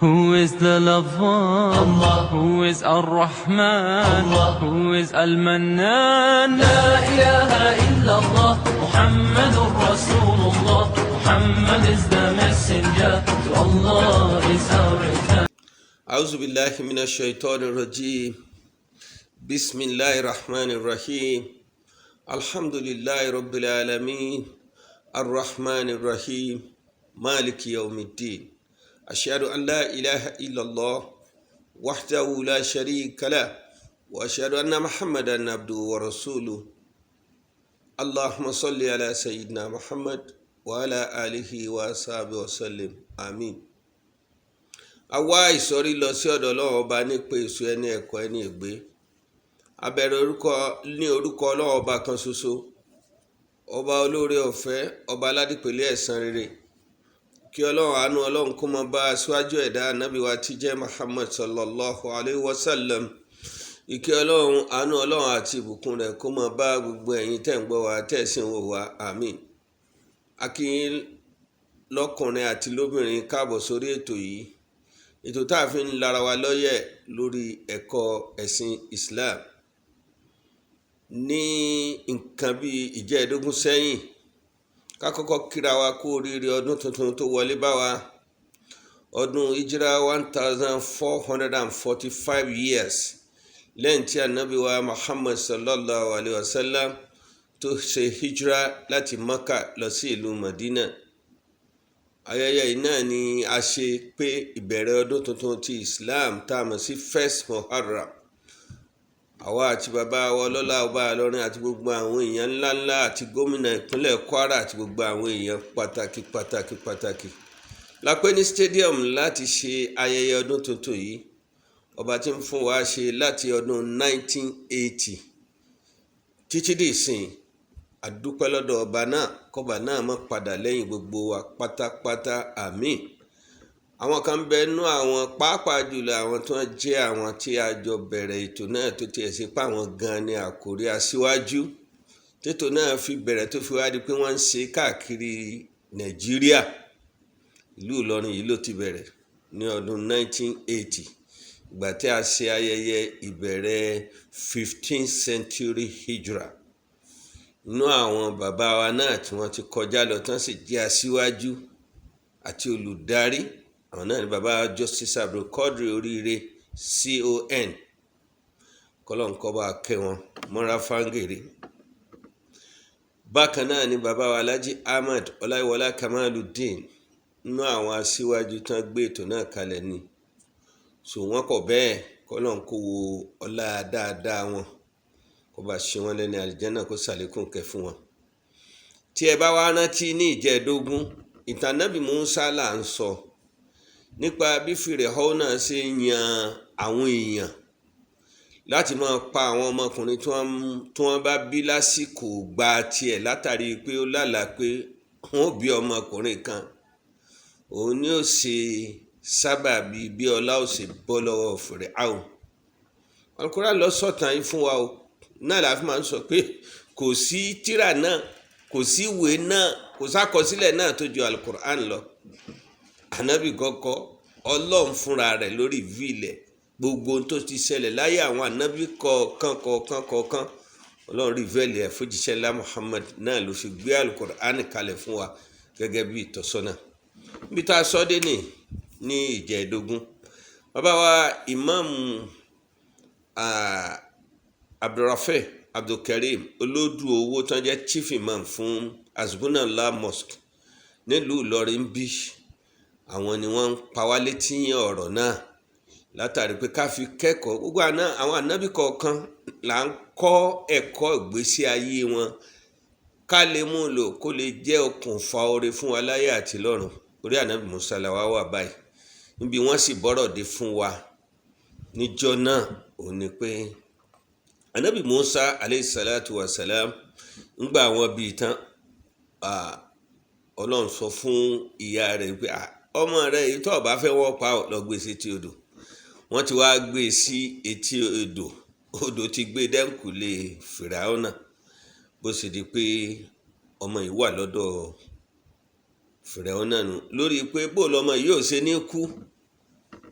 Who is the lover? Allah. Who is Ar-Rahman? Allah. Who is Al-Mannan? La ilaha illallah, Muhammadur Rasulullah. Muhammad is the messenger. To Allah is our return. أعوذ بالله من الشيطان الرجيم. بسم الله الرحمن الرحيم. الحمد لله رب العالمين، الرحمن الرحيم، مالك يوم الدين. أشهد أن لا إله إلا الله وحده لا شريك له، وأشهد أن محمدا عبده ورسوله. اللهم صل على سيدنا محمد وعلى آله وصحبه وسلم، آمين. A wá ìsọ̀rí lọ sí ọ̀dọ̀ Ọlọ́run Ọba nípa èso ẹni ẹ̀kọ́ ẹni ègbé. A bẹ̀rẹ̀ orúkọ ní orúkọ Ọlọ́run Ọba kan ṣoṣo, ọba olóore ọ̀fẹ́, ọba aládìpẹ̀lẹ̀ ẹ̀san rere. Kí Ọlọ́run, àánú Ọlọ́run kó máa bá aṣáájú ẹ̀dá, Ànábì wa tí jẹ́ Muhammad sallallahu alayhi wa sallam. Ìkẹ́ Ọlọ́run, àánú Ọlọ́run àti ìbùkún rẹ̀ kó máa bá gbogbo ẹ̀yin tẹ̀ ń gbọ́ wa, tẹ̀ sì ń wò wá. Àmín. A kí yín lọ́kùnrin àti lóbìnrin káàbọ̀ sórí ètò yìí, ètò tá a fi ń lara wa lọ́yẹ̀ lórí ẹ̀kọ́ ẹ̀sìn Islam. Ní nǹkan bíi 15 sẹ́yìn, ká kọ́kọ́ kíra wa kú oríire ọdún tuntun tó wọlé bá wa, ọdún Hijra, 1445 years lẹ́yìn tí Anabi wa Muhammad sallallahu alayhi wa sallam tó ṣe hijra láti Mecca lọ sí ìlú Madina. Ayẹyẹ yìí náà ni a ṣe pé ìbẹ̀rẹ̀ ọdún tuntun ti Islam tá a mọ̀ sí first Muharram. Àwa àti bàbá wa ọlọ́lá, Ọba Ìlọrin, àti gbogbo àwọn èèyàn ńláńlá, àti gómìnà ìpínlẹ̀ Kwara, àti gbogbo àwọn èèyàn pàtàkì pàtàkì pàtàkì la pé ní stadium láti ṣe ayẹyẹ ọdún tuntun yìí. Ọba tí ń fún wa ṣe láti ọdún 1980 títí di ìsìn, àdúpẹ́ lọ́dọ̀ ọba náà, kọba náà má padà lẹ́yìn gbogbo wa pátápátá. Àmín. Àwọn kan bẹ nú àwọn, pàápàá jùlọ àwọn tí wọ́n jẹ́ àwọn tí a jọ bẹ̀rẹ̀ ètò náà, tó tiẹ̀ sí pé àwọn gan ni àkórí aṣíwájú tètò náà fi bẹ̀rẹ̀, tó fi wá di pé wọ́n ń ṣe káàkiri Nàìjíríà. Ìlú Ìlọrin yìí ló ti bẹ̀rẹ̀ ní ọdún 1980, ìgbà tí a ṣe ayẹyẹ ìbẹ̀rẹ̀ 15th century Hijra. Inú àwọn bàbá wa náà tí wọ́n ti kọjá lọ tán sì jẹ́ aṣíwájú àti olùdarí, àwọn náà ni bàbá Justice Abdulkadir Oríire CON, kọlọ́nkọ́ bá kẹ́ wọn mọ́ra fáńgèrè. Bákan náà ni bàbá wa Alhaji Ahmed Ọláyíwọlá Kamaludeen. Nínú àwọn aṣíwájú tán gbé ètò náà kalẹ̀ ni. So wọ́n kọ̀ bẹ́ẹ̀, kọ́lọ́n kó wo ọlá dáadáa wọn, kó bá ṣe wọn lẹ́ni àlìjẹ́nà, kó ṣàlékún kẹ́ fún wọn. Tí ẹ bá wá rántí, ní 15, ìtàn Nábì Mùsá là ń sọ nípa bí Fìràhónà náà ṣe yan àwọn èèyàn láti máa pa àwọn ọmọkùnrin tí wọ́n bá bí lásìkò gba tiẹ̀, látàrí pé ó lálàá pé wọ́n ó bí ọmọkùnrin kan, òun ni ó ṣe sábàbí bí ọlá ó ṣe bọ́ lọ́wọ́ Fìràhónà. Al-Qur'an lọ sọ̀tàn yìí fún wa o. Náà la fi máa ń sọ pé kò sí tírà náà, kò sí ìwé náà, kò sákọsílẹ̀ náà tó ju Al-Qur'an lọ. Ànábì kọ́kọ́, Ọlọ́run fúnra rẹ̀ lórí ìvílẹ̀ gbogbo ohun tó ti ṣẹlẹ̀ láyé àwọn ànábì kọ̀ọ̀kan kọ̀ọ̀kan kọ̀ọ̀kan, Ọlọ́run rí ìfẹ́lẹ̀ ẹ̀ fòjíṣẹ́ ńlá Muhammad náà ló fi gbé Al-Qur'an kalẹ̀ fún wa gẹ́gẹ́ bí ìtọ́sọ́nà. Níbi tá a sọ dé ní 15, bàbá wa Ìmáàmù Abdulrafe Abdulkareem Olódù Owó, tán jẹ́ chief imam fún Hasbunallah Mosque nílùú Ìlọrin bí, àwọn ni wọ́n ń pa wá létí ọ̀rọ̀ náà látàrí pé ká fi kẹ́kọ̀ọ́. Gbogbo àná àwọn ànábì kọ̀ọ̀kan là ń kọ́ ẹ̀kọ́ ìgbésí ayé wọn, ká lè mú un lò, kó lè jẹ́ okùnfà oore fún wa láyé àti lọ́run. Orí Ànábì Musa la wá wà báyìí. Níbi wọ́n sì bọ́rọ̀ dé fún wa níjọ́ náà, òun ni pé Ànábì Musa aleyhi salatu wa salam, ńgbà wọn bíi tán, Ọlọ́run sọ fún ìyá rẹ̀ pé ọmọ rẹ̀ yìí, tó o bá fẹ́ wọ́n pa ọ́, lọ gbé sí etí odò. Wọ́n ti wá gbé sí etí odò, odò ti gbé dẹ́kùlé Fìràwọ́nà. Bó ṣe di pé ọmọ yìí wà lọ́dọ̀ Fìràwọ́nà nù, lórí pé bó lọmọ yìí ò ṣe ní kú.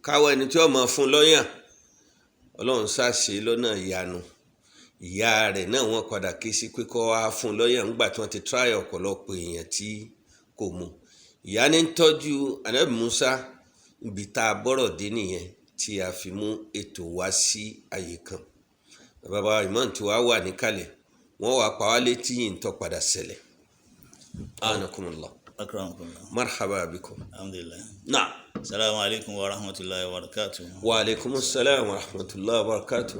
Káwọ́ ẹni tí ó máa fún lọ́yàn. Ọlọ́run ṣàṣe lọ́nà ìyanu. Ìyá rẹ̀ náà wọ́n padà ké sí pé kó wá fún lọ́yàn nígbà tí wọ́n ti tíráyà ọ̀pọ̀lọpọ̀ èèyàn tí kò mú. Ìyá ní ń tọ́jú Ànábì Musa. Ibi tá a bọ́rọ̀ dé nìyẹn tí a fi mú ètò wá sí àyè kan. Bàbá Imam tí wàá wà níkàlẹ̀, wọ́n wàá pa wá létí yìí ń tọ́ padà ṣẹlẹ̀. Anakumullah. Akramakumullah. Marhaba bikum. Alhamdulillah. Naam. Salamu alaykum wa rahmatulahi wa barakatuh. Wa alaikum assalam wa rahmatullahi wa barakatuh.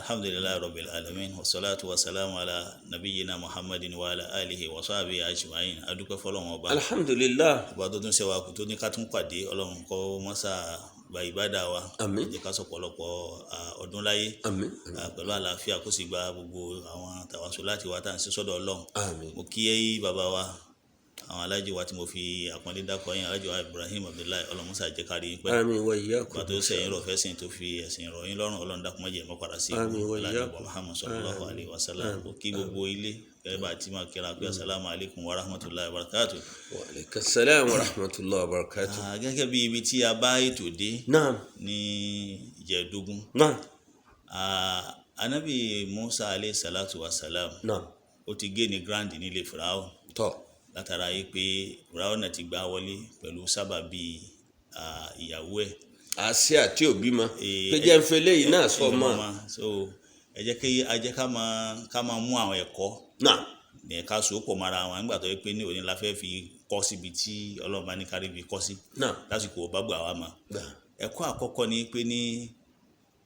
Alhamdulillahi rabbil alamin wa salatu wa salamu ala nabiyyina Muhammadin wa ala alihi wa sahbihi ajma'in. Adúpẹ́ fọ́lọ́run ọba. Alhamdulillah. Ọba tó tún ṣe wa kù tó ní ká tún pàdé, Ọlọ́run kó mọ́sà gba ìbádà wa. Àmín. Jẹ́ ká sọ̀pọ̀lọpọ̀ ọdún láyé. Àmín. Pẹ̀lú àlàáfíà, kó sì gba gbogbo àwọn tàwásù láti wá tá à ń ṣe sọ́dọ̀ Ọlọ́run. Àmín. Mo kí bàbá wa, àwọn alájì wa tí mo fi àpọ́nlé dákọ̀ yín, alájì wa Ibrahim Abdullahi, ọlọ́músà jẹ́ kárí yín pẹ́. Àmín wa iyyakum. Pàtó sẹ́yìn rọ̀ fẹ́ sìn tó fi ẹ̀sìn rọ̀ yín lọ́rùn, Ọlọ́run dákun má jẹ́ mọ́ padà sí ibú. Àmín wa Alájì iyyakum. Muhammad sallallahu alayhi wa sallam. Mo kí gbogbo ilé gẹ́gẹ́ bá a ti máa kíra pé asalaamu alaykum wa rahmatulahi wa barakatuh. Wa alaikum assalam wa rahmatullahi wa barakatuh. Gẹ́gẹ́ bí ibi tí a bá ètò dé Naam. ní ìjẹ́dógún, Naam. Anabi Musa alayhi salatu wa salam, Naam. ó ti gé ní grand nílé Firaun Tọ́. látara yìí pé Firaun náà ti gbà wọlé pẹ̀lú sábàbí ìyàwó ẹ̀. Àṣẹ àti òbí mọ. Pé jẹ́ ń fẹ́ léyìí náà sọ mọ́. So ẹ jẹ́ kí a jẹ́ ká máa mú àwọn ẹ̀kọ́ Naam. ní ká so pọ̀ mọ́ra wọn nígbà tó yẹ pé ní òní la fẹ́ fi kọ́ síbi tí Ọlọ́run bá ní kárí fi kọ́ sí Naam. lásìkò ọba gbà wá mọ́. Gbà. Ẹ̀kọ́ àkọ́kọ́ ni pé ní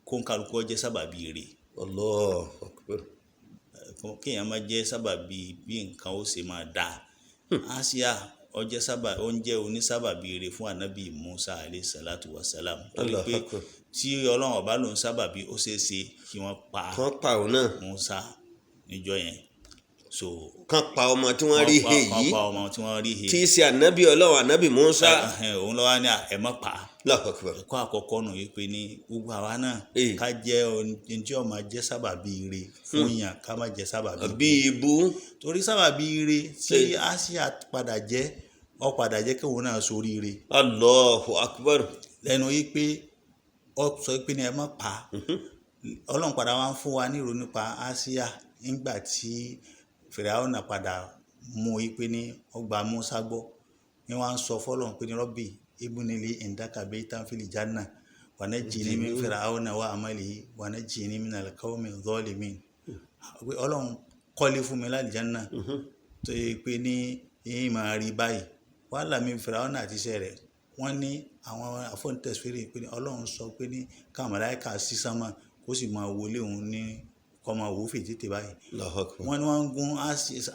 kóńkálukú jẹ́ sábàbí rere. Allahu akbar. Kéèyàn máa jẹ́ sábàbí bí nǹkan ó ṣe máa dáa. Asia ó jẹ́ sábà, ó ń jẹ́ onísábàbí rere fún anabi Musa alayhi salatu wa salam, torí Allahu pé akbar. tí Ọlọ́run ọba lòun sábàbí, ó ṣeé ṣe kí wọ́n pa Kán pa òun náà. Musa níjọ́ yẹn. So Kán pa ọmọ tí wọ́n rí he kán yìí pa ọmọ tí wọ́n rí he tí í ṣe ànábì Ọlọ́run, ànábì Musa. Ẹhẹn, òun lọ́wọ́ ní ẹ má pa. Allahu akbar. Ẹ̀kọ́ àkọ́kọ́ nù yìí pé ní gbogbo àwa náà Eh. ká jẹ́ ẹni tí ó máa jẹ́ sábàbí ire fún yàn, ká má jẹ́ sábàbí Bí ibú. torí sábàbí ire tí Eh. Asia padà jẹ́, ó padà jẹ́ kí òun náà soríire. Allahu akbar. Lẹ́nu yìí pé ó sọ pé ní ẹ má pa, Ọlọ́run padà wá ń fún wa ní ìròyìn nípa Asia nígbà tí Fìràwọ̀nà padà mú i pé ní ọgbà Musa gbọ́ ní wọ́n á ń sọ fọ́lọ́run pé ní Rabbi ibnili indaka baytan fil janna wa najjini min Fir'auna wa amalihi wa najjini minal qawmi zalimin, pé Ọlọ́run kọ́lé fún mi lálìjánnà tó yẹ pé ní yín máa rí báyìí, wàhálà mi Fìràwọ̀nà àti iṣẹ́ rẹ̀. Wọ́n ní àwọn afọ́ntẹ̀sífèrè pé ní Ọlọ́run sọ pé ní káwọn màláíkà sí sánmà kó sì máa wọlé òun ní kọ́ máa wò ó fètètè báyìí. Allahu akbar. Wọ́n ní wọ́n ń gún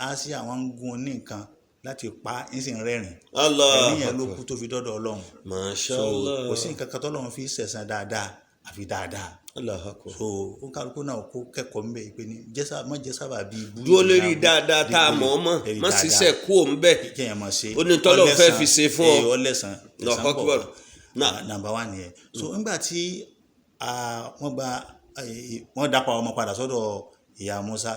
Asia, wọ́n ń gún ní nǹkan láti pa, ń sì ń rẹ́rìn. Allahu Ẹ̀rín yẹn ló akbar. kú tó fi dọ́dọ̀ Ọlọ́run. Masha So Allah. kò sí nǹkan kan tọ́lọ́run fi ṣẹ̀san dáadáa àfi dáadáa. Allahu akbar. So ó kálukú náà kó kẹ́kọ̀ọ́ ńbẹ̀ pé ní jẹ́sà má jẹ́ sábà bí ibú. Dúró lórí dáadáa tá a mọ̀ ọ́ mọ̀, Lérí má dáadáa. ṣiṣẹ́ kú òun bẹ́ẹ̀. Kéèyàn máa ṣe. Ó ní tọ́lọ́run fẹ́ fi ṣe fún ọ. Ee, ọlẹ́sàn. Allahu akbar. Náà. Nàmbà wà nìyẹn. So nígbà tí wọ́n gba wọ́n dápa ọmọ padà sọ́dọ̀ ìyá Musa,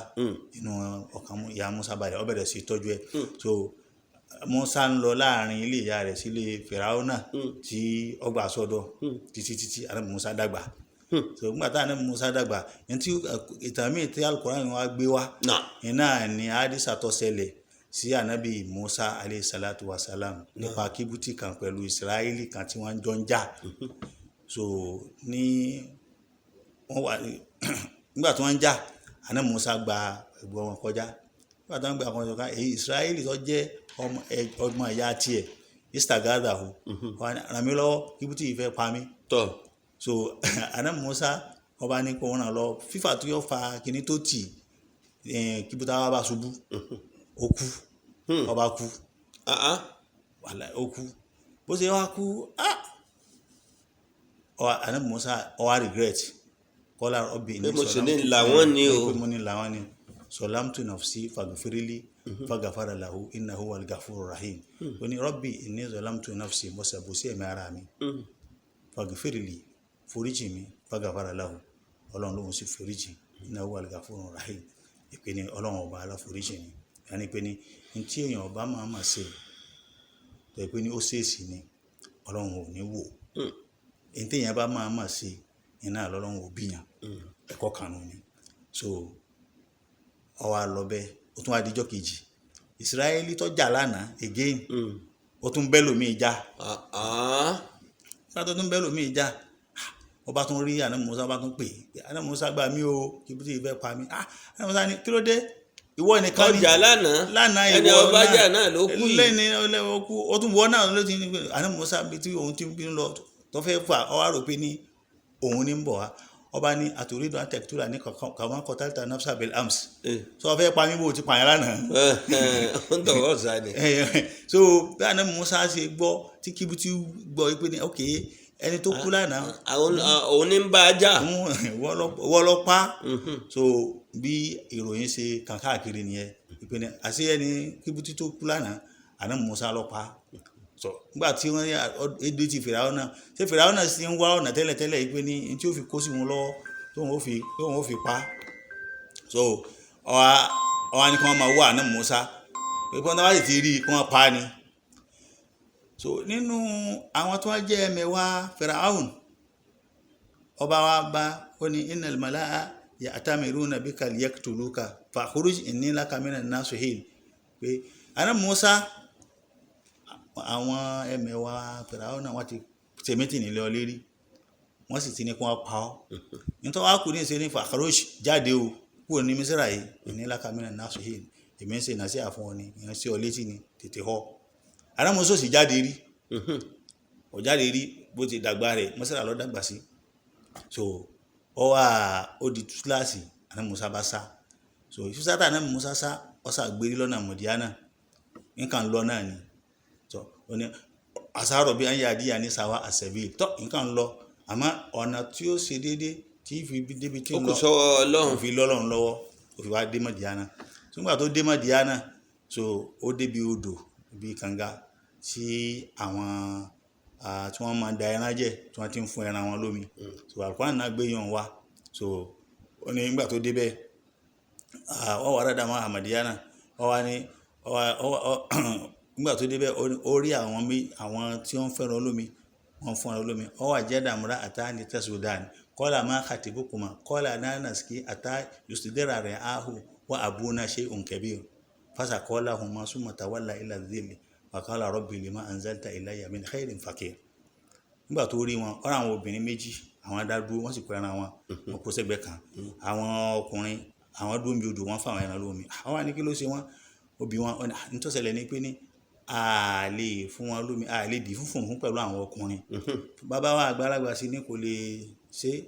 inú ọkàn ìyá Musa balẹ̀, ó bẹ̀rẹ̀ sí tọ́jú ẹ̀. So Musa ń lọ láàrin ilé ìyá rẹ̀ sílé Fìràwọ́nà tí ó gbà sọ́dọ̀ títí títí Ànábì Musa dàgbà. So nígbà tá Ànábì Musa dàgbà ní tí ìtàn míì tí Al-Qur'an wa gbé wá, Náà. iná ni hadisa tó ṣẹlẹ̀ sí Ànábì Musa alayhi salatu wa salam nípa kíbútì kan pẹ̀lú Israẹli kan tí wọ́n jọ ń jà. So ní wọ́n wà nígbà tí wọ́n ń jà, Ànábì Musa gba ẹ̀gbọ́n wọn kọjá. Nígbà tí wọ́n gba wọn kọjá, èyí Israẹli tó jẹ́ ọmọ ìyá tiẹ̀ istagadahu, ràn mí lọ́wọ́, kíbútì yìí fẹ́ pa mí. Tọ́. So Ànábì Musa ọba ní kó ràn lọ fífà tó yọ fa kíní tó tì kíbútà wa bá ṣubú, ó kú, ọba kú. Ah ah. Wàhálà, ó kú. Bó ṣe wá kú, ah, ọ Ànábì Musa ó wá regret kọ́lá ọbẹ̀ Pé mo sì ní làwọn ni o. Pé mo ní làwọn ni salamtu nafsi faghfirli faghfara lahu innahu wal ghafurur rahim. Ó ní rabbi inni zalamtu nafsi, mo ṣàbòsí ẹ̀mí ara mi, faghfirli, foríjì mi, faghfara lahu, Ọlọ́run lóhun sì foríjì, innahu wal ghafurur rahim. Ìpè ní Ọlọ́run ọba aláforíjì ni. Yàní pé ní ntí èèyàn ọba máa ma ṣe tó yẹ pé ní ó ṣèèṣì ni, Ọlọ́run ò ní wò. Èyí téèyàn bá máa mà ṣe iná lọ́lọ́run ò bíyàn. Ẹ̀kọ́ kan nù ni. So ó wá lọ bẹ́ẹ̀, ó tún wá dijọ́ kejì, Ìsíráélì tó jà lánàá again, ó tún bẹ́ lómi ìjà. Ah, ah. Nígbà tó tún bẹ́ lómi ìjà, ọba tún rí àná Musa, ọba tún pè é, àná Musa gbà mí o, kìbìtì ìfẹ́ pa mí. Ah, àná Musa ní kí ló dé, ìwọ nìkan ni Ọjà lánàá. Lánàá ẹni ìwọ ọba jà náà ló kú yìí. Lẹ́ni ó kú, ó tún wọ́ náà ló ti ní pé àná Musa bí tí òun ti ń bínú lọ tó fẹ́ fà ọ wá rò pé ní òun ní ń bọ̀ wá. Ọba ní àtòrídùn àtẹ̀kítúrà ní kàwọn kọtàlítà nafsa bil ams, sọ fẹ́ pa mí bó ti pààyàn lánàá. Ó ń tọwọ́ sá ni. So bí àná Musa ṣe gbọ́ tí kíbitì gbọ́ pé ní ok, ẹni tó kú lánàá, Òun ní ń bá a jà. Wọ́n lọ pa. So bí ìròyìn ṣe kàn káàkiri nìyẹn ìpè ní àṣé ẹni kíbitì tó kú lánàá, àná Musa lọ pa. So nígbà tí wọ́n yà édè ti Fìràwọ́nà, ṣé Fìràwọ́nà sì ń wá ọ̀nà tẹ́lẹ̀tẹ́lẹ̀ ìpè ní tí ó fi kó sí wọn lọ́wọ́ tóun ó fi pa. So ọ̀wá ni kí wọ́n máa wá àná Musa pé kí wọ́n bá sì ti rí i kí wọ́n pa á ni. So nínú àwọn tó wá jẹ́ ẹmẹ̀wà Fìràwọ́n, ọba wa bá ó ní innal mala'a ya'tamiruna bika liyaqtuluka fakhruj inni laka minan nasihin, pé àná Musa, àwọn ẹmẹ̀wà Fìràwọ́n náà wọ́n ti tèmítì nílé ọ lérí, wọ́n sì ti ní kí wọ́n pa ọ́. Nítorí wàá kú ní ìṣe ní fakhruj, jáde o, kúrò ní Mísírà yìí, inni laka minan nasihin, èmi ń ṣe ìnàṣẹ́ àfún ọ ni, ìrìn sí ọ létí ni, tètè họ. Àná Musa ò sì jáde rí, kò jáde rí bó ti dàgbà rẹ̀, Mísírà ló dàgbà sí. So ọ wá ó di túláàsì, àná Musa bá sá. So ìfúsátà àná Musa sá, ọ sá gbérí lọ́nà Mọ̀díánà, nǹkan lọ náà ni. So ó ní àsáró bí ayé adíyà ní sàwá àṣẹbí tọ́ nǹkan lọ, àmọ́ ọ̀nà tí ó ṣe déédéé tí fi débi tí Ó ń kù lọ sọ́wọ́ Ọlọ́run. ó fi lọ́lọ́run lọ́wọ́, ó fi wá dé Mọ̀díánà. So nígbà tó dé Mọ̀díánà, so ó débi odò ibi kànga tí àwọn tí wọ́n máa da ẹran jẹ, tí wọ́n ti ń fún ẹran wọn lómi. So Al-Qur'an náà gbé yàn wá. So ó ní nígbà tó débẹ̀, wọ́n wà dáadáa mọ́ Ahmadiyana, wọ́n wá ní nígbà tó débẹ̀ ó rí àwọn àwọn tí wọ́n fẹ́ràn olómi, wọ́n fún ẹran olómi. Ó wà jẹ́ dàmúrà àtà ní tẹ̀sùdàn kọ́là má khatibukuma kọ́là nánàsíkì àtà yusudira rẹ̀ áhù wà abúna ṣe ònkẹ́bí fásà kọ́lá hùmá súnmọ́ tawalla ila dhilli wàkàlà rabbi lima anzalta ilayya min khairin fakir. Nígbà tó rí wọn, ọ̀rọ̀ àwọn obìnrin méjì, àwọn adádúró, wọ́n sì kó ẹran wọn, wọn kó sẹ́gbẹ̀ẹ́ kan. Àwọn ọkùnrin àwọn dúró níbi odò, wọ́n fáwọn ẹran lómi. Àwọn àní kí ló ṣe wọ́n, obì wọn ọ̀nà nítòsẹ̀lẹ̀ ni pé ní a lè fún wọn lómi, a lè dì fúnfún fún pẹ̀lú àwọn ọkùnrin, bàbá wa àgbàlagbà sí ni kò lè ṣe é.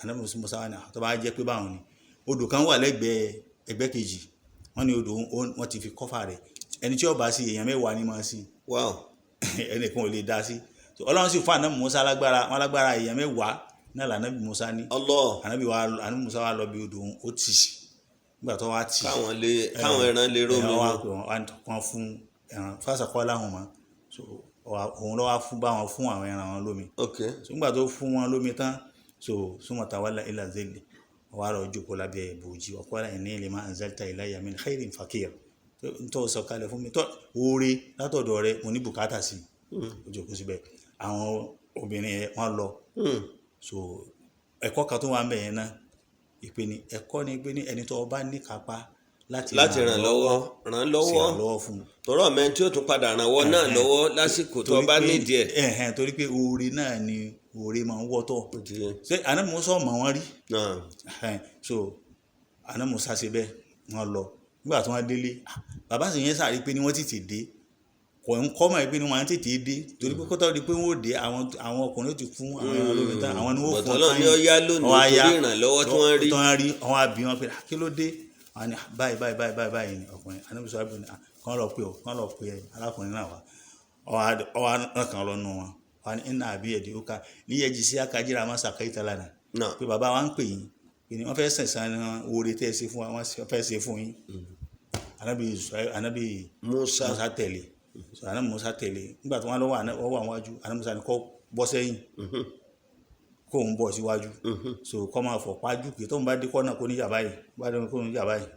Ànábì Mùsá wa ni tó bá jẹ́ pé báwọn ni odò kan wà lẹ́gbẹ̀ẹ́ ẹgbẹ́ kejì, wọ́n ní odò wọ́n ti fi kọ́fà rẹ̀, ẹni tí ó bá sí èèyàn mẹ́wàá ni máa sí. Wow. Ẹnìkan ò lè dá sí. So, Ọlọ́run sì fún ànábì Mùsá lágbára, wọn lágbára èèyàn mẹ́wàá náà lànábì Mùsá ní. Allah. Ànábì wa, ànábì Mùsá wa lọ bí odò òun, ó tì nígbà tó wá tì Káwọn lè káwọn ẹran lè rómi ẹ wá mu. pè wọn wá kàn fún ẹran fásakọ́ láwọn mọ́. So òun ló wá fún bá wọn fún àwọn ẹran wọn lómi. Ok. So nígbà tó fún wọn lómi tán, so summa tawalla ila zilli, wà lọ jókòó lábẹ́ ìbòjì, wa qala inni lima anzalta ilayya min khairin fakir, tó sọ kalẹ̀ fún mi tó oore látọ̀dọ̀ rẹ, mo ní bùkátà sí i. Ó jókòó síbẹ̀, àwọn obìnrin yẹn wọ́n lọ. So ẹ̀kọ́ kan tó wà ń bẹ̀ yẹn náà ìpè ní ẹ̀kọ́ ni pé ní ẹni tó bá ní kápá láti Láti ràn lọ́wọ́, ràn lọ́wọ́. ṣèrànlọ́wọ́ fún un. Tọrọ mẹ́rin tí ó tún padà ràn wọ́ náà lọ́wọ́ lásìkò tó Torí bá pé- nídìí ẹ̀. Ẹ̀hẹ̀n, torí pé oore náà ni oore máa ń wọ́tọ̀. Ó ti yé. Ṣé ànábì Mùsá mọ̀ wọ́n rí? Náà. Ẹ̀hẹ̀n, so ànábì Mùsá ṣe bẹ́ẹ̀, wọ́n lọ. Nígbà tí wọ́n délé, bàbá sì yẹn sàrí pé ní wọ́n tètè dé, kò ń kọ́ mọ̀ pé ní wọ́n tètè dé, torí pé kó tó di pé wọ́n ò dé, àwọn ọkùnrin ó ti fún àwọn ẹran lómi tán, àwọn ni wọ́n fún Bọ̀tọ̀ Ọlọ́run ní ó yá lónìí Ó wá yá. torí ìrànlọ́wọ́ tí wọ́n rí. Tó ń rí, àwọn àbí wọn pé, kí ló dé? Àwọn ni báyìí báyìí báyìí báyìí báyìí ni ọkùnrin ànábì sọ àbí kàn lọ pé ọ kàn lọ pé arákùnrin náà wá. Ọwọ́ kan lọ nù wọn, wọn ní iná àbí ẹ̀dí ó ká níyẹn jì sí akájíra má sàkáyìtà lánàá Náà. pé bàbá wa ń pè yín pé ni wọ́n fẹ́ sẹ̀sán oore tẹ́ ẹ ṣe fún wa, wọ́n fẹ́ ṣe fún yín. Ànábì Musa. Musa tẹ̀lé. So ànábì Musa tẹ̀lé nígbà tí wọ́n lọ́wọ́ wọ́n wà wájú, ànábì Musa ni kó bọ́ sẹ́yìn kó ń bọ̀ síwájú, so kọ́ máa fọ̀ pájú kì í tó ń bá dé kọ́nà kó ní yàbá yìí, bá dé kó ní yàbá yìí.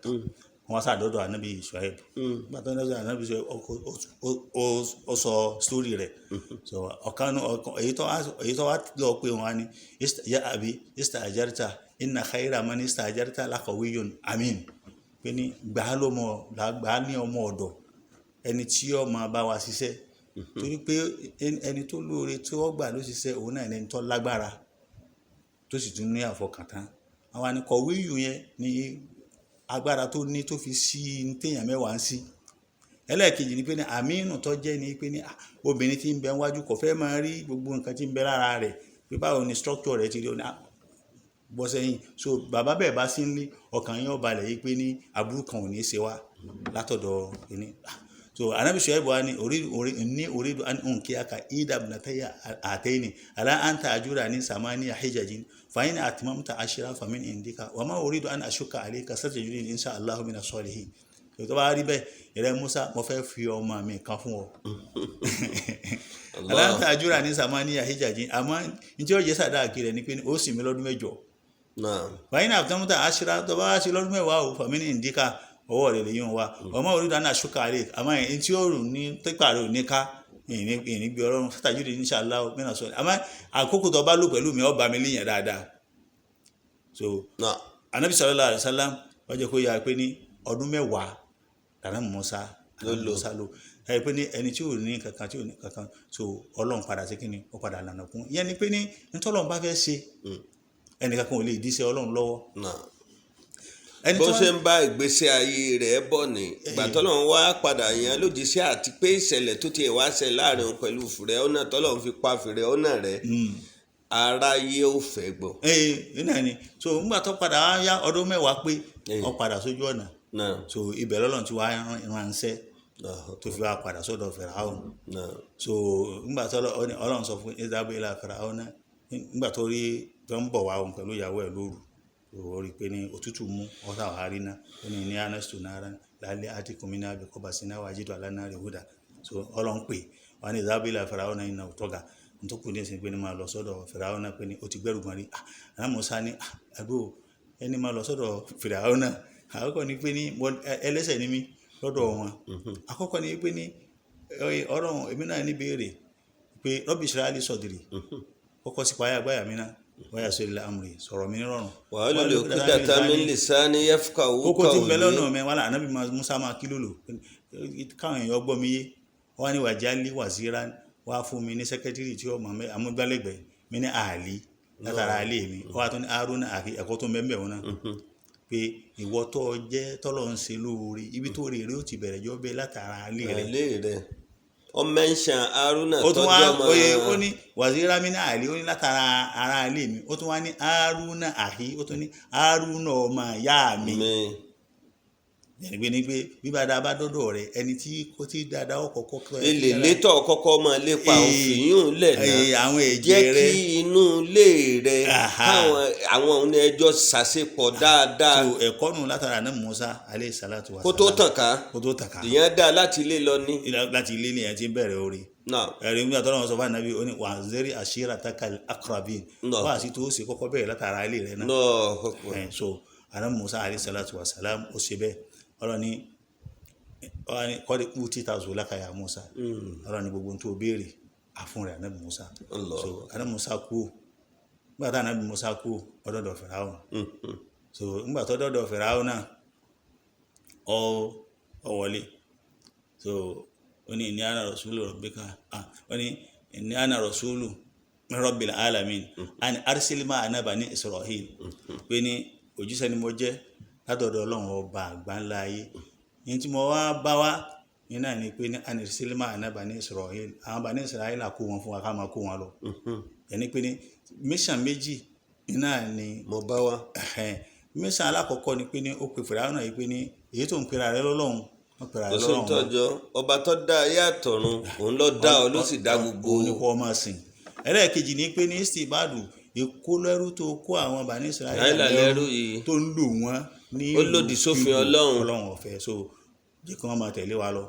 Wọ́n sàdọ́dọ̀ ànábì Ṣuaib. Nígbà tó ń dọ́dọ̀ ànábì Ṣuaib, ó sọ sítórì rẹ̀. So ọ̀kan èyí tó wá lọ pé wọn á ní ya abi ista'jarta inna khayra man ista'jarta laqawiyyun amin, pé ní gbà á lọ́mọ, gbà á ní ọmọ ọ̀dọ̀, ẹni tí ó máa bá wa ṣiṣẹ́, torí pé ẹni tó lóore tí wọ́n gbà ló ṣiṣẹ́ òun náà ẹni tó lágbára tó sì tún ní àfọkàntán. Àwọn àníkọ̀wé yìí yẹn ní agbára tó ní tó fi sí ní téèyàn mẹ́wàá ń sí. Ẹlẹ́ẹ̀kejì ni pé ní àmínú tó jẹ́ ni pé ní obìnrin tí ń bẹ wájú kò fẹ́ máa rí gbogbo nǹkan tí ń bẹ lára rẹ̀, pé báwo ni structure rẹ̀ ti rí, ó ní bọ́ sẹ́yìn. So bàbá bẹ́ẹ̀ bá sí ní ọkàn yín ó balẹ̀ yìí pé ní aburú kan ò ní í ṣe wá látọ̀dọ̀ ẹni. So anabi Ṣuaibu wa ni ní orídu an unkiyaka ida ibnatayya ataini ala anta ajurani samaniya hijajin fa in atmamta ashra fa min indika wa ma uridu an ashuka alayka satajiduni insha Allahu mina salihin. Tó bá rí bẹ́ẹ̀, ìrẹ́ Musa, mo fẹ́ fi ọmọ mi kan fún ọ. Allah. Ala anta ajurani samaniya hijajin, àmọ́ njẹ́ ó jẹ́ sàdáàkì rẹ̀ ni pé ó sì mí lọ́dún 8. Naam. Fàyínà àtàmútà àṣírà, tó bá wá sí lọ́dún 10 o, fàmí ní ìdíkà ọwọ́ rẹ̀ lè yún wa ọmọ orí dáná ṣúkà rẹ̀, àmọ́ ẹ̀yìn tí ó rùn ní pípa rẹ̀ ò ní ká ìní gbé ọlọ́run sátàjúdì ní ṣàlá mìíràn sọ, àmọ́ àkókò tó bá lò pẹ̀lú mi ọba mi léyìn dáadáa. So Naam. anabi sallallahu alaihi wasallam wọ́n jẹ́ kó yára pé ní ọdún 10 lànà Mùsá Ló lò. Mùsá lò ẹ pé ní ẹni tí ò ní kankan, tí ò ní kankan. So ọlọ́run padà sí kíni, ó padà lànà kún ìyẹn ni pé ní ntọ́lọ́run bá fẹ́ ṣe, ẹnìkan kan ò lè díṣẹ́ ọlọ́run lọ́wọ́. Naam. Ẹni Bó tó ṣe ń bá ìgbésí ayé rẹ̀ bọ̀ ní ìgbà tọ́lọ́run wá padà yàn lójíṣẹ́, àti pé ìṣẹ̀lẹ̀ tó tiẹ̀ wá ṣẹ láàrin òun pẹ̀lú Fìràwọ́nà tọ́lọ́run fi pa Fìràwọ́nà rẹ̀, aráyé ò fẹ́ gbọ́. Ee náà ni. So ńgbà tó padà wá yá ọdún 10 pé ó padà sójú ọ̀nà. Naam. So ibẹ̀ lọ́lọ́run ti wá ránṣẹ́ Naam. tó fi wá padà sọ́dọ̀ Fìràwọ́n. Naam. So ńgbà tó Ọlọ́run sọ fún Isabel ilà Fìràwọ́n náà, ńgbà tó rí tó ń bọ̀ wá òun pẹ̀lú ìyàwó ẹ̀ lóru, ó rí i pé ní òtútù mú ọ̀sà wàhárí náà, ó ní ní anastu náírà lálẹ́ àti kùmínà àbíkọ́bà sí náà wàjídọ̀ alánà rẹ̀ húdà. So Ọlọ́run pè wà ní Isabel ilà Fìràwọ́n náà iná òtọ́gà ntọ́kù ní ẹ̀sìn pé ní máa lọ sọ́dọ̀ Fìràwọ́n náà pé ní ó ti gbẹ́rù gbọ́n rí. Àná Mùsá ní àbúrò ẹni máa lọ sọ́dọ̀ Fìràwọ́n náà, àkọ́kọ́ ni pé ní ẹlẹ́sẹ̀ ni mí lọ́dọ̀ wọn. Àkọ́kọ́ ni pé ní Ọlọ́run èmi náà ní béèrè pé rọ́bì Israẹli sọ̀dìrì kọ́kọ́ sí payá gbáyà mi náà wáyà sórí la amúre sọ̀rọ̀ mi nírọ̀rùn. Wàhálà lè kú dàtà mi lè sá ní yẹ́fùkà owó kókó tí ń bẹ kàwé. lọ́nà mi wàhálà ànábì Musa máa kí lòlò káwọn èèyàn gbọ́ mi yé wọ́n á ní wàjálí wàzíra wá fún mi ní sẹ́kẹ́tìrì tí ó mọ̀ mí amúgbálẹ́gbẹ̀ẹ́ mi ní àlí látara àlè mi, wọ́n á tún ní Haruna àti ẹ̀kọ́ tó ń bẹ́ẹ̀ bẹ́ẹ̀ wọn náà pé ìwọ tó jẹ́ tọ́lọ́ ń ṣe lóore ibi tó rèé ó ti bẹ̀rẹ̀ jọ bẹ́ẹ̀ látara àlè rẹ̀. Àlè rẹ̀ ọ mẹ́ńṣán Haruna Ó tún wá tọ́jú ọmọ oye ó ní wàzíra mi ní àlè, ó ní látara ara àlè mi, ó tún wá ní Haruna àhí, ó tún ní Haruna ọmọ ìyá mi. Mi. Yẹnni pé ní pé bí bá dáa bá dọ́dọ̀ rẹ ẹni tí kò tí dáadáa ó kọ́kọ́ kọ́ ẹ Ilé létọ̀ kọ́kọ́ máa lépa òfin yún lẹ̀ náà àwọn jẹ́ èjì rẹ kí inú ilé rẹ Aha. káwọn àwọn òun ẹjọ́ ṣàṣepọ̀ dáadáa so ẹ̀kọ́ nù látara náà Musa aleyhi salatu wa kó tó salam. tàn ká. Kó tó tàn ká. Ìyẹn dáa láti ilé lọ ní. Láti ilé nìyẹn ti ń bẹ̀rẹ̀ orí Náà. ẹ̀rí nígbà tó lọ́wọ́ sọ fún ànábì ó ní wàzẹ́rì ashirataka al-aqrabin Náà. wá sí tó ṣe kọ́kọ́ bẹ̀rẹ̀ látara ilé rẹ náà. Náà ọkọ̀. So àná Musa alayhi salatu wa salam ó ṣe bẹ́ẹ̀. Ọlọ́ni kọ́ni kú títà zòlákà ya Musa, ọlọ́ni gbogbo tó béèrè àfún rẹ̀ ànábì Musa. Allah. So ànábì Musa kú. Nígbà tá ànábì Musa kú ọdọọdọ Fìràwọ̀n. So nígbà tó dọ̀dọ̀ Fìràwọ̀n náà ọ wọlé. So ó ní inni ana rasulu rabbika, ó ní inni ana rasulu min rabbil alamin an arsil ma'ana bani Isra'il, pé ní òjíṣẹ́ ni mo jẹ́ látọ̀dọ̀ Ọlọ́run ọba àgbáńlá ayé, ní tí mo wá bá wá ní náà ni pé ní an arsil ma'ana bani Isra'il, àwọn bani Isra'il là kó wọn fún wa ká máa kó wọn lọ. Ẹni pé ní mission méjì ní náà ni Mo bá wa. Mission alákọ̀ọ́kọ́ ni pé ní ó pe Fìràwọ̀n náà yìí pé ní èyí tó ń pera rẹ lọ́lọ́run, wọ́n pera rẹ Kò sí lọ́lọ́run tọ́jọ́ ọba tó dá ayé àtọ̀run òun ló dá ọ ló sì dá gbogbo. Òun ni kò máa sìn. Ẹlẹ́ẹ̀kejì ni pé ní istibadu ìkólẹ́rú tó kó àwọn bani Israẹli Israẹli lẹ́rú yìí tó ń lò wọ́n ní Ó lòdì sófin Ọlọ́run. Ọlọ́run ọ̀fẹ́, so jẹ́ kí wọ́n máa tẹ̀lé wa lọ.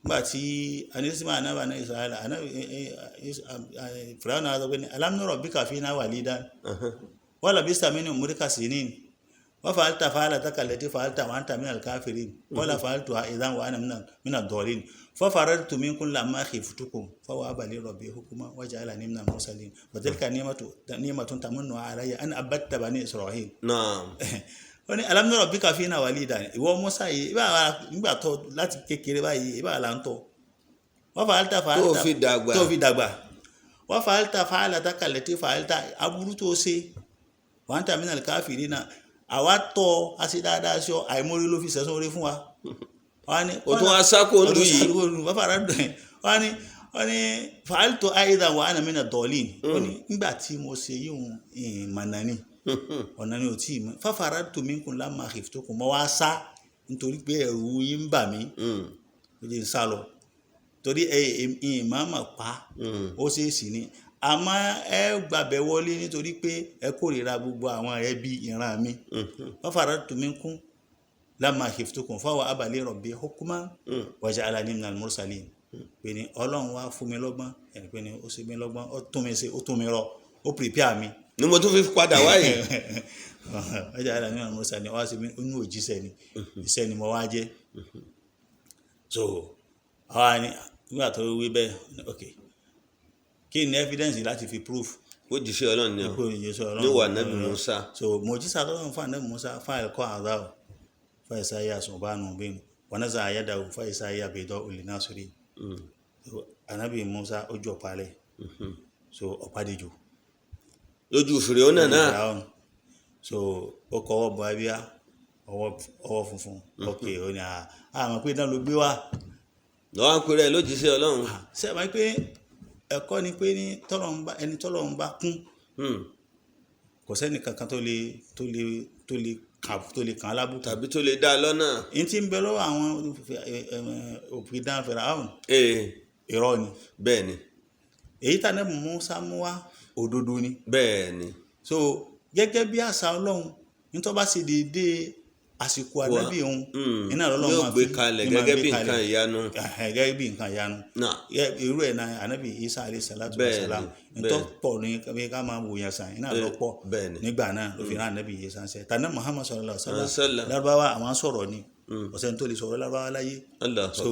Nígbà tí anísímà anábà ní Israẹli Fìràwọ̀n náà sọ pé ní alam nurabbika fina walidan wa labista min umrika sinin, Wa fa'alta fa'alataka allati fa'alta wa anta minal kafirin qala fa'altuha idhan wa ana minad dhalin fa farartu minkum lamma khiftukum fa wahaba li rabbi hukman wa ja'alani minal mursalin wa tilka ni'matun tamunnuha alayya an abatta bani Isra'il. Naam. Ó ní alam nurabbika fina walida, ìwọ Musa yìí ibà nígbà tó láti kékeré báyìí ibà là ń tọ́ wọ́n fa'alta fa'alta Tó fi dàgbà. Tó fi dàgbà. Wọ́n fa'alta fa'alataka allati fa'alta, aburú tó ṣe wa anta minal kafirina, àwa tọ́ a ṣe dáadáa sí ọ, àìmórí ló fi sẹ́sún orí fún wa. Wọ́n ní O tún wá sá kúrò nílùú yìí. Wọ́n fara dùn ẹ̀. Wọ́n ní fa'altu aidan wa ana mina dọ̀lin. Ó ní nígbà tí mo ṣe yíhun ìmọ̀nà ni ọ̀nà ni ò tí ì mọ̀, fafarartu minkum lamma khiftukum, mọ́ wá sá nítorí pé ẹ̀rù yín ń bà mí, ó jẹ́ ń sá lọ torí ẹ ìmọ̀ọ́mọ̀ pa ó ṣe é sì ni, àmọ́ ẹ gbàbẹ̀ wọlé nítorí pé ẹ kórìíra gbogbo àwọn ẹbí ìran mi. Fafarartu minkum lamma khiftukum fawahaba li rabbi hukman wa ja'alani minal mursalin. Pé ní Ọlọ́run wá fún mi lọ́gbọ́n, ẹni pé ní ó ṣe mí lọ́gbọ́n, ó tún mi ṣe, ó tún mi rọ, ó prepare mi. Ni mo tún fi padà wáyé. Wa ja'alani minal mursalin, wá sí mi inú òjíṣẹ́ ni, iṣẹ́ ni mo wá jẹ́. So àwa ni nígbà tó wí bẹ́ẹ̀, ok, kí ni evidence láti fi proof Ó jíṣẹ́ Ọlọ́run ni ọ pé òjíṣẹ́ Ọlọ́run níwà Nábì Musa. So mọ̀jísà tọ́lọ́run fún Ànábì Musa fáìlì kọ́ àdáwò fáìsá yà sọ̀bánu bẹ́ẹ̀ wọn náà àyàdàwò fáìsá yà bẹ̀dọ̀ olùnásírí. So Ànábì Musa ó jọ palẹ̀, so ọ̀pá dìjò Lójú Fìràwọ́nà náà. Fáráò. So ó kọwọ́ bọ abíyá, ọwọ́ funfun, ok, ó ní àmọ́ pé náà ló gbé wá. Lọ́wọ́ ń pèrè lójíṣẹ́ Ọlọ́run. Ṣé ẹ máa pé ẹ̀kọ́ ni pé ní tọ́lọ́run bá ẹni tọ́lọ́run bá kún, kò sẹ́ni kankan tó lè kàn án lábùkù Tàbí tó lè dá a lọ́nà. N tí ń bẹ lọ́wọ́ àwọn òpìdán Fáráò irọ́ ni. Bẹ́ẹ̀ ni. Èyí tí Ànábì Mùsá mú wá òdodo ni. Bẹ́ẹ̀ ni. So gẹ́gẹ́ bí àṣà Ọlọ́run, nítorí bá ṣe déédéé àsìkò ànábì òun iná lọ́lọ́run Yóò máa gbé fi kalẹ̀ ní máa gẹ́gẹ́ gbé bí kalẹ̀. nǹkan ìyanu. Ẹ̀hẹ̀, gẹ́gẹ́ bí nǹkan ìyanu. Náà. Irú ẹ̀ náà ànábì Isa alayhi salatu wa Bẹ́ẹ̀ni, salam, bẹ́ẹ̀ni. ntọ́ pọ̀ ní bí ká máa wòyàn sàn iná lọ pọ̀ Bẹ́ẹ̀ni. nígbà náà ló fi rán ànábì Isa ṣe tànà Muhammad sallallahu alaihi wasallam. Sallam. Lárúbáwá àwọn sọ̀rọ̀ ni, ọ̀sẹ̀ tó lè sọ̀rọ̀ Lárúbáwá láyé. Allah. So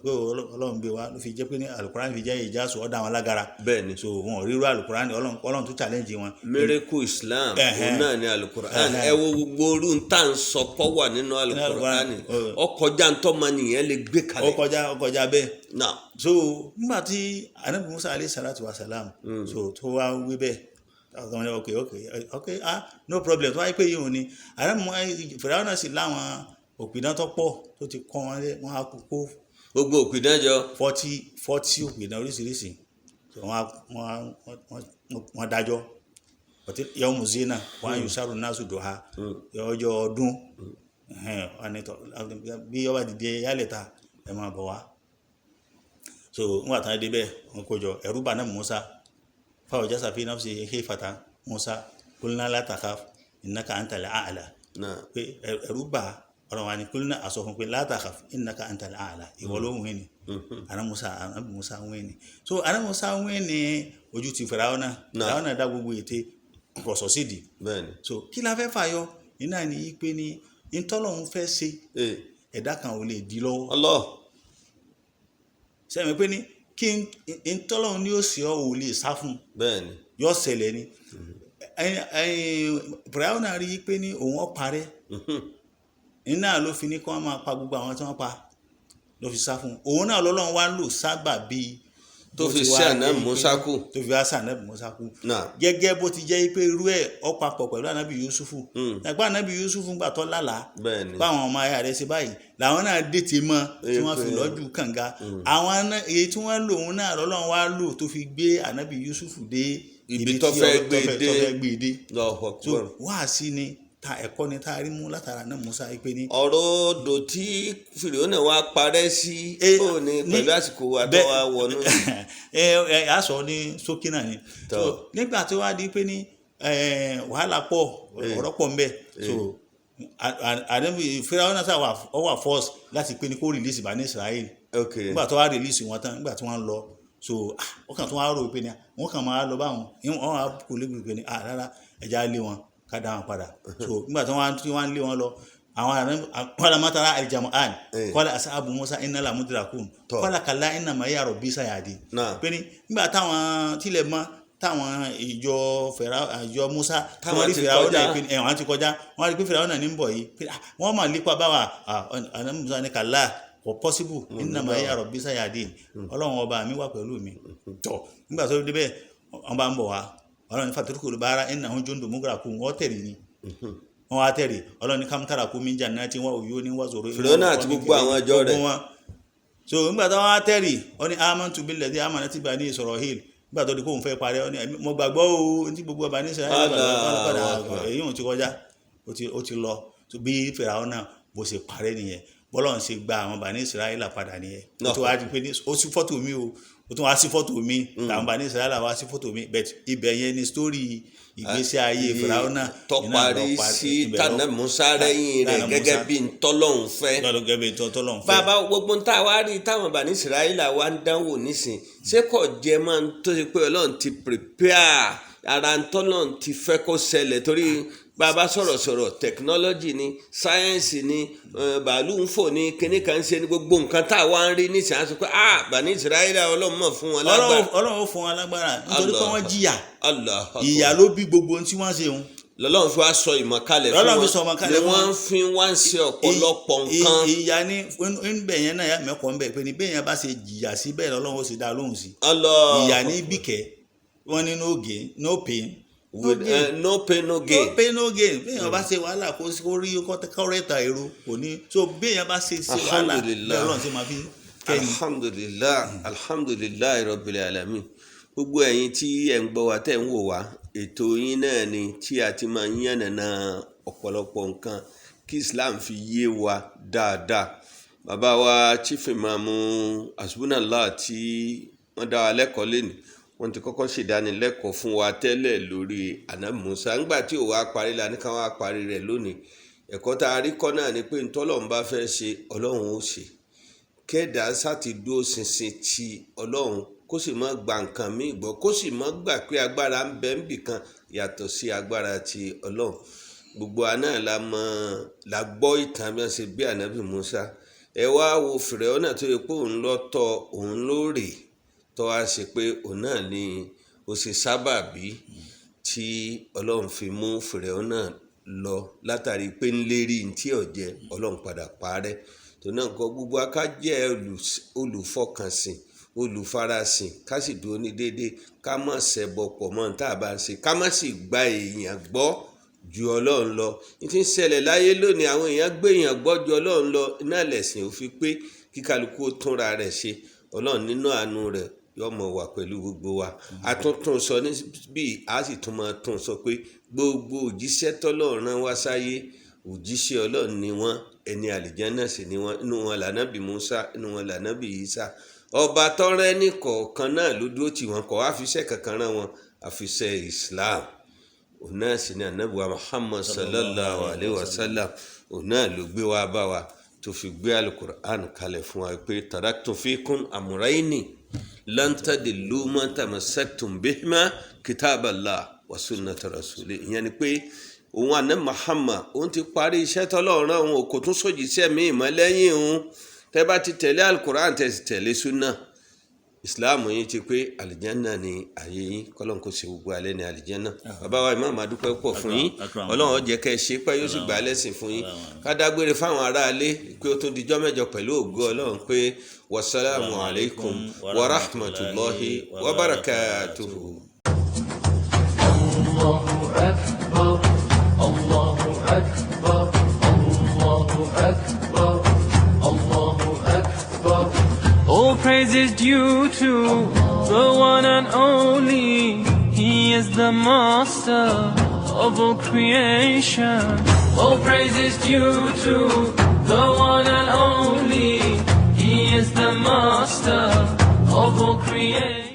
pé Ọlọ́run gbé wa ló fi jẹ́ pé ní alukurani fi jẹ́ ìjásùn ọ̀dà àwọn alágara. Bẹ́ẹ̀ni. So wọn ò ríru alukurani, Ọlọ́run tó challenge wọn. Miracle Islam òun náà ni alukur'an. Ẹ wo gbogbo orú ń tà ń sọ pọ̀ wà nínú alukur'an, Al-Qur'an. ọkọjá ntọ́mọnìyàn lè gbé ó kalẹ̀. kọjá, ó kọjá bẹ́ẹ̀. Náà. So nígbà tí anabi Musa alayhi salatu wa salam, so tó wá wí bẹ́ẹ̀, àwọn ọmọ ní ok, ok, ok, ah, no problem. Tó wáyé pé yìí ò ní anabi Musa, Fìràwọ́n náà sì láwọn òpìdán tó pọ̀ tó ti kọ́ wọn lé, wọn á kó Gbogbo òpìdánjọ. 40 òpìdán oríṣiríṣi. So wọ́n dájọ́ ọtí yawmu zina wọn á yusaru nasu duha, ọjọ́ ọdún. Ẹhẹ́n, wọn ní tọ́ bí ọba dìde yálẹ̀ ta ẹ máa bọ̀ wá. So nígbà tán dé bẹ́ẹ̀, wọn kó jọ, ẹ̀rú bà náà Musa, fáwọn jásà fi nafsi khifata Musa qulna la takhaf innaka antal a'la. Náà. Pé ẹ̀rú bà ọ̀rọ̀ wa ni qulna àsọ fún pé la takhaf innaka antal a'la, ìwọ ló ń wí ni. Àná Musa, àná Musa ń wí ni. So àná Musa ń wí ni ojú ti Fìràwọ́nà. Náà. Fìràwọ́nà dá gbogbo ète, kò sọ sídìí. Bẹ́ẹ̀ni. So kí la fẹ́ fàyọ iná ni yí pé ní ntọ́lọ́hún fẹ́ ṣe, ẹ̀dá kan ò lè di lọ́wọ́. Allah. Sẹ́mi pé ní kí ntọ́lọ́hún ni ó ṣe ọ́ ò lè sá fún un. Bẹ́ẹ̀ni. Yọ ṣẹlẹ̀ ni. Fìràwọ́nà rí i pé ní òun ó parẹ́, iná ló fi ní kí wọ́n máa pa gbogbo àwọn tí wọ́n pa, ló fi sá fún un. Òun náà lọ́lọ́run wá lò sábà bíi Tó bó fi ti wá sí ànábì jẹ́ pé- Mùsá kú. tó fi wá sí ànábì Mùsá kú. Náà. Gẹ́gẹ́ bó ti jẹ́ pé irú ẹ̀ ó papọ̀ pẹ̀lú ànábì Yusufu. Ẹ̀gbọ́n ànábì Yusufu ń gbà tó lálàá Bẹ́ẹ̀ni. báwọn ọmọ ayá rẹ̀ ṣe báyìí làwọn náà dètè mọ́ tí wọ́n fi lọ́jú kànga àwọn náà, èyí tí wọ́n lò òun náà lọ́lọ́run wá lò tó fi gbé ànábì Yusufu dé Ibi tó tí fẹ́ gbé dé. tó fẹ́ gbé dé. Allahu So Akbar. wáàsí ni ta ẹ̀kọ́ ni tá a rí mú látara náà Musa yìí pé ní. Ọ̀rọ̀ odò tí Fìràwọ́nà wa parẹ́ sí ó ní pẹ̀lú àsìkò wa tó wá wọnú. Ẹ ẹ a sọ ní ṣókí náà ni. Tọ́. So nígbà tó wá di pé ní wàhálà pọ̀, ọ̀rọ̀ pọ̀ ńbẹ, so àdébí Fíráúnà sá wà, ọ wà force láti pé ní kó release Bani Israel. Nígbà tó wá release wọn tán, nígbà tí wọ́n lọ, so wọ́n kàn tó wá rò pé ní wọ́n kàn máa lọ báwọn, wọ́n á kó lébi pé ní rárá, ẹja lé wọn. Ká dá wọn padà. So nígbà tí wọ́n lé wọn lọ, àwọn kọ́lá alijamu'an kọ́lá asahabu Musa inna la mudrakun kọ́lá kàlá inna ma'iya rabbi sayahdi. Pé ní nígbà táwọn tilẹ̀ mọ́ táwọn ìjọ fẹ̀rẹ̀ ìjọ Musa Táwọn rí ti Fìràwọ́nà kọjá. pé ẹ̀wọ̀n ti kọjá, wọ́n rí pé Fìràwọ́nà ní ń bọ̀ yìí pé wọ́n mà lépa báwa. Àná Musa ní kàlá kò pọ́síbù inna ma'iya rabbi sayahdi, Ọlọ́run ọba mi wà pẹ̀lú mi. Tọ̀ nígbà tó débẹ̀ wọ́n bá ń bọ̀ wá, Ọlọ́run ní fatrukul bahra innahum jundun mughraqun, wọ́n tẹ̀lé ni wọ́n wá tẹ̀lé. Ọlọ́run ní kam taraku min jannatin wa uyunin wa zuru'in. Fìràwọ́nà àti gbogbo àwọn ìjọ rẹ̀. Gbogbo wọn. So nígbà tó wá tẹ̀lé, wọ́n ní amantu billadhi amanat bani Isra'il. Nígbà tó di kóun fẹ́ parẹ́, wọ́n ní mo gbàgbọ́ o ní gbogbo bani Isra'il Allahu padà Akbar. èyí ò ti kọjá, ó ti lọ. So bí Fìràwọ́nà bó ṣe parẹ́ nìyẹn, bọ́lọ́run ṣe gba àwọn bani Isra'il padà nìyẹn. Ó ti wá di pé ó sí fọ́tò mi o, ó tún wá sí fọ́tò mi, làwọn bani Isra'il wá sí fọ́tò mi. But ibẹ̀ yẹn ni sítórì ìgbésí ayé Fìràwọ́nà tó iná lọ parí sí ibẹ̀ lọ- tànà Musa rẹ́yìn rẹ̀ Tànà gẹ́gẹ́ Musa. bí ntọ́lọ́hún fẹ́. Gẹ́gẹ́ bí tọ́lọ́hún fẹ́. Bàbá, gbogbo ń tá a wá rí táwọn bani Israẹla wa ń dánwò nísìn, ṣé kò jẹ́ máa ń tó ṣe pé Ọlọ́run ti prepare ara ń tọ́lọ́run ti fẹ́ kó ṣẹlẹ̀? Torí bàbá sọ̀rọ̀sọ̀rọ̀ technology ni, sáyẹ́ǹsì ni, bàálù ń fò ní kinní kan ṣe ní gbogbo nǹkan tá a wá ń rí nísìn, á sọ pé bani Israẹla Ọlọ́run mọ̀ fún wọn lágbára. Ọlọ́run ó fún wọn lágbára nítorí pé wọ́n jìyà. Allah Akbar. Ìyà ló bí gbogbo ohun tí wọ́n ṣe òun. Lọ́lọ́run fi wá sọ ìmọ̀ kalẹ̀ fún Lọ́lọ́run fi wọn sọ ìmọ̀ kalẹ̀ ni fún wọ́n wọn. fi wá ń ṣe ọ̀pọ̀lọpọ̀ nǹkan. Ìyà ní ńbẹ̀ yẹn náà mẹ́kọ̀ọ́ ńbẹ̀ pé ní bẹ́ẹ̀ yẹn bá ṣe jìyà sí bẹ́ẹ̀ lọ́lọ́run ó sì dá lóhùn sí. Allah. Ìyà ní bìkẹ́ wọ́n ní no gain no pain no With, gain. no pain no gain. No pain no gain. Bẹ́ẹ̀ yẹn bá ṣe wàhálà kó rí kọ́rẹ́tà èrò kò ní. So bẹ́ẹ̀ yẹn bá ṣe wàhálà Alhamdulillah. bẹ́ẹ̀ Ọlọ́run ṣe máa fi kẹ́ni. Alhamdulilah, alhamdulilah rabbil alamin. Gbogbo ẹ̀yin tí ẹ̀ ń gbọ́ wa, tẹ́ ń wò wá, ètò yín náà ni tí a ti máa ń yànnàná ọ̀pọ̀lọpọ̀ nǹkan kí Islam fi yé wa dáadáa. Bàbá wa Chief Imam Hasbunallah tí wọ́n dá wa lẹ́kọ̀ọ́ lẹ́nu, wọ́n ti kọ́kọ́ ṣèdánilẹ́kọ̀ọ́ fún wa tẹ́lẹ̀ lórí Ànábì Mùsá. Ńgbà tí ò wá parí la ní ká wá parí rẹ̀ lónìí. Ẹ̀kọ́ tá a rí kọ́ náà ni pé ntọ́lọ́run bá fẹ́ ṣe, Ọlọ́run ó ṣe. Kẹ́dà sáti dúró ṣinṣin ti Ọlọ́run, kó sì má gba nǹkan míì gbọ́, kó sì má gbà pé agbára ń bẹ níbì kan yàtọ̀ sí agbára ti Ọlọ́run. Gbogbo àná la mọ̀ la gbọ́ ìtàn bí wọ́n ṣe bí Ànábì Mùsá. Ẹ wá wo Fìràwọ́nà tó yẹ pé òun lọ tọ́ òun lóòrè tó wá ṣe pé òun náà ni ó ṣe sábàbí tí Ọlọ́run fi mú Fìràwọ́nà lọ látàrí pé ń lérí tí ọ̀jẹ̀ Ọlọ́run padà parẹ́. Tó náà kọ gbogbo aká jẹ́ olùfọkànsìn, olùfarasìn, ká sì dúró ní déédéé, ká má ṣẹbọ pọ̀ mọ́ tá a bá ń ṣe, ká má sì gba èèyàn gbọ́ ju Ọlọ́run lọ. Ní ti ń ṣẹlẹ̀ láyé lónìí, àwọn èèyàn gbé èèyàn gbọ́ ju Ọlọ́run lọ, iná lẹ̀sìn ò fi pé kí kálukú ó túnra rẹ̀ ṣe. Ọlọ́run nínú àánú rẹ̀ yóò mọ̀ wà pẹ̀lú gbogbo wa. A tún tún sọ níbí, a sì tún máa tún sọ pé gbogbo òjíṣẹ́ tọ́lọ́run rán wá sáyé, òjíṣẹ́ Ọlọ́run ni wọ́n, ẹni àlìjánná sì ni wọ́n. Inú wọn lànábì Musa, inú wọn lànábì Isa. Ọba tọ́rẹ́ ní kọ̀ọ̀kan náà ló dúró tì wọ́n, kọ̀ wá fiṣẹ́ kankan rán wọn àfiṣẹ́ Islam. Òun náà sì ni ànábì wa Muhammad sallallahu alayhi wa sallam. Òun náà ló gbé wa bá wa tó fi gbé alukur'an kalẹ̀ fún wa pé taraktu fikum amrayni lan tadillu ma tamassaktum bihima kitaballah wa sunnata rasuli. Ìyẹn ni pé òun àná Muhammad òun ti parí iṣẹ́ tọ́lọ́run rán òun, kò tún sójìṣẹ́ míì mọ́ lẹ́yìn òun. Tẹ́ bá ti tẹ̀lé alukur'an, tẹ́ sì tẹ̀lé sunna, Islam yín ti pé, àlìjánná ni àyè yín. Kọ́lọ́n kò ṣe gbogbo alẹ́ ní àlìjánná. Bàbá wa Imam, a dúpẹ́ pọ̀ fún yín. Akram. Ọlọ́run ó jẹ́ kẹ́ ẹ ṣe pẹ́, yóò sì gbà á lẹ́sìn fún yín. Ká dágbére fáwọn aráalé pé ó tún dijọ́ mẹ́jọ pẹ̀lú ògo Ọlọ́run pé wasalaamu alaykum wa rahmatulahi wa barakatuhu. Allahu Akbar, Allahu Akbar, Allahu Akbar, Allahu Akbar. All praise is due to the one and only. He is the master of all creation. All praise is due to the one and only. He is the master of all creation.